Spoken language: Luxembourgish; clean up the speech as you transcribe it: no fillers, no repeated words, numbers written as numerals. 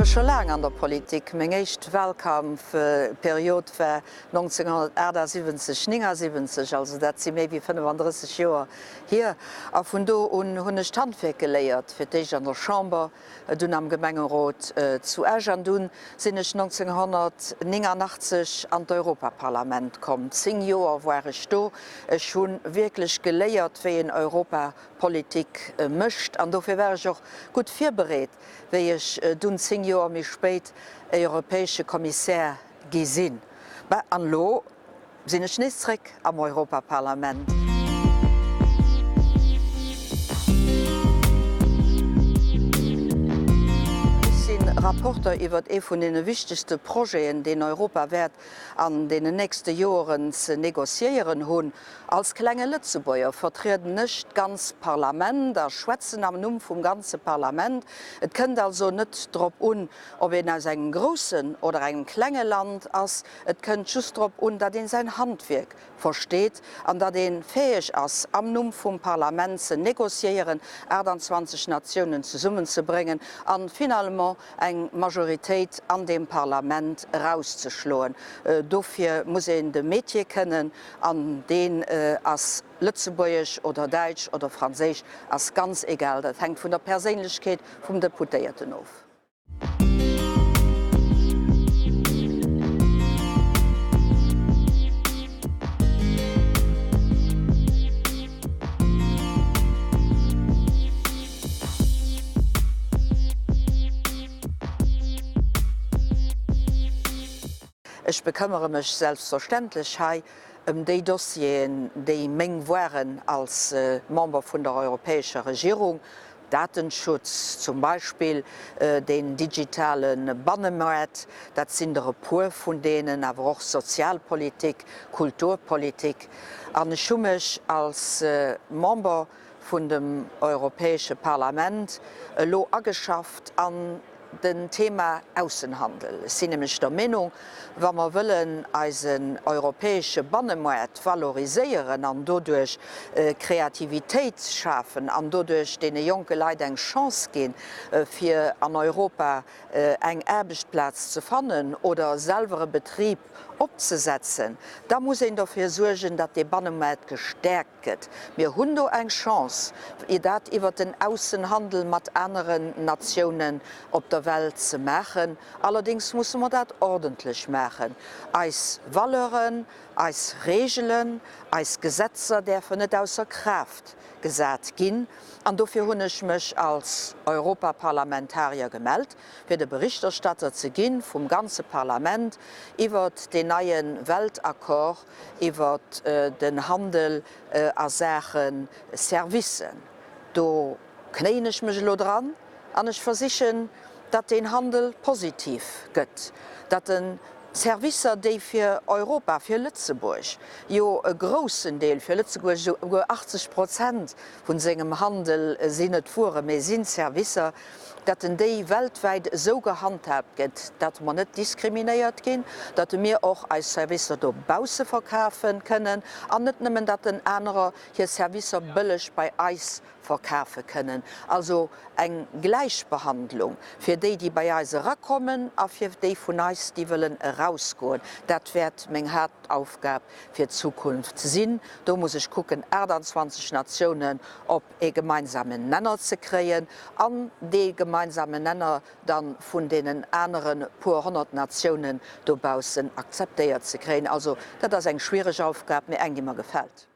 scho laang an der Politik. Meng éischt Wahlkampfperiod war 1978, 79, also dat si méi wéi 35 Joer hier. A vun do un hunn ech d'Handwierk geléiert, fir d'éischt an der Chamber, dunn am Gemengerot zu Esch an dunn sinn ech 1989 an d'Europaparlament komm. 10 Joer war ech do. Ech hu wierklech geléiert, wéi een Europapolitik mécht an dofir war ech och gutt virbereet, wéi ech dunn 10 Joer méi spéit europäesche Kommissär gi sinn. Bah, an elo sinn ech nees zréck am Europaparlament. Ech si Rapporteur iwwert ee vun deene wichtegste Projeten, deen Europa wäert an deenen nächste Joeren ze négociéieren hunn. Als klenge Lëtzebuerger vertrieden ech d'ganz Parlament a schwätzen am Numm vum ganze Parlament. Et kënnt also net drop un, ob een aus engem groussen oder engem klenge Land ass, et kënnt just drop un, datt een säin Handwierk versteet an datt ee fäeg ass, am Numm vum Parlament ze négociéieren, 28 Natiounen zesummenzebréngen an finalement eng Majoritéit an deem Parlament erauszeschloen. Dofir muss een de Métier kënnen an deen ass Lëtzebuergesch oder Däitsch oder Franséisch, ass ganz egal, dat hänkt vun der Perséinlechkeet vum Deputéierten of. Ech bekëmmere mech selbstverständlech hei ëm déi Dossieren, déi meng waren als Member vun der europäescher Regierung, Datenschutz zum Beispill, den digitale Bannemaart, dat sinn der e puer vun deenen, awer och Sozialpolitik, Kulturpolitik. An ech hu mech als Member vun dem Europäesche Parlament elo ageschafft an den Thema Aussenhandel. Ech sinn nämlech der Meenung, wa mer wëllen eisen europäesche Bannemoart valoriséieren an doduerch Kreativitéit schafen an doduerch deene jonke Leit eng Chance ginn, fir an Europa eng Aarbechtplaz ze fannen oder selwer e Betrib opzesetzen, da muss een dofir suergen, datt dee Bannemoart gestäerkt gëtt. Mir hunn do eng Chance, dat iwwert den Aussenhandel mat aneren Natiounen op der Welt ze maachen. Allerdéngs musse mer dat ordentlech maachen. Eis Valeuren, eis Regeln, eis Gesetzer däerfen net ausser Kraaft gesat ginn. An dofir hunn ech mech als Europaparlamentarier gemellt, fir de Berichterstatter ze gi vum ganze Parlament iwwert deen neie Weltaccord iwwer den Handel a Saache Servicen. Do knéien ech mech elo dran an ech versichen, datt deen Handel positiv gëtt, datt en d'Servicer, déi fir Europa, fir Lëtzebuerg jo e groussen Deel, fir Lëtzebuerg esouguer 80 Prozent vun sengem Handel sinn net Wueren, mä sinn Servicer, datt en déi weltwäit esou gehandhaabt gëtt, datt mer net diskriminéiert ginn, datt mir och eis Servicer dobausse verkafe kënnen an net nëmmen, datt en anerer hir Servicer bëlleg bei eis verkafe kënnen. Also eng Gläichbehandlung fir déi, déi bei eis erakommen a fir déi vun eis, déi wëllen erausgoen. Dat wäert meng Haaptaufgab fir d'Zukunft sinn. Do muss ech kucken, 28 Natiounen op ee gemeinsamen Nenner ze kréien an dee gemeinsamen Nenner da vun deenen anere puer 100 Natiounen dobaussen akzeptéiert ze kréien. Also dat ass eng schwiereg Aufgab, mee eng, déi mer gefält.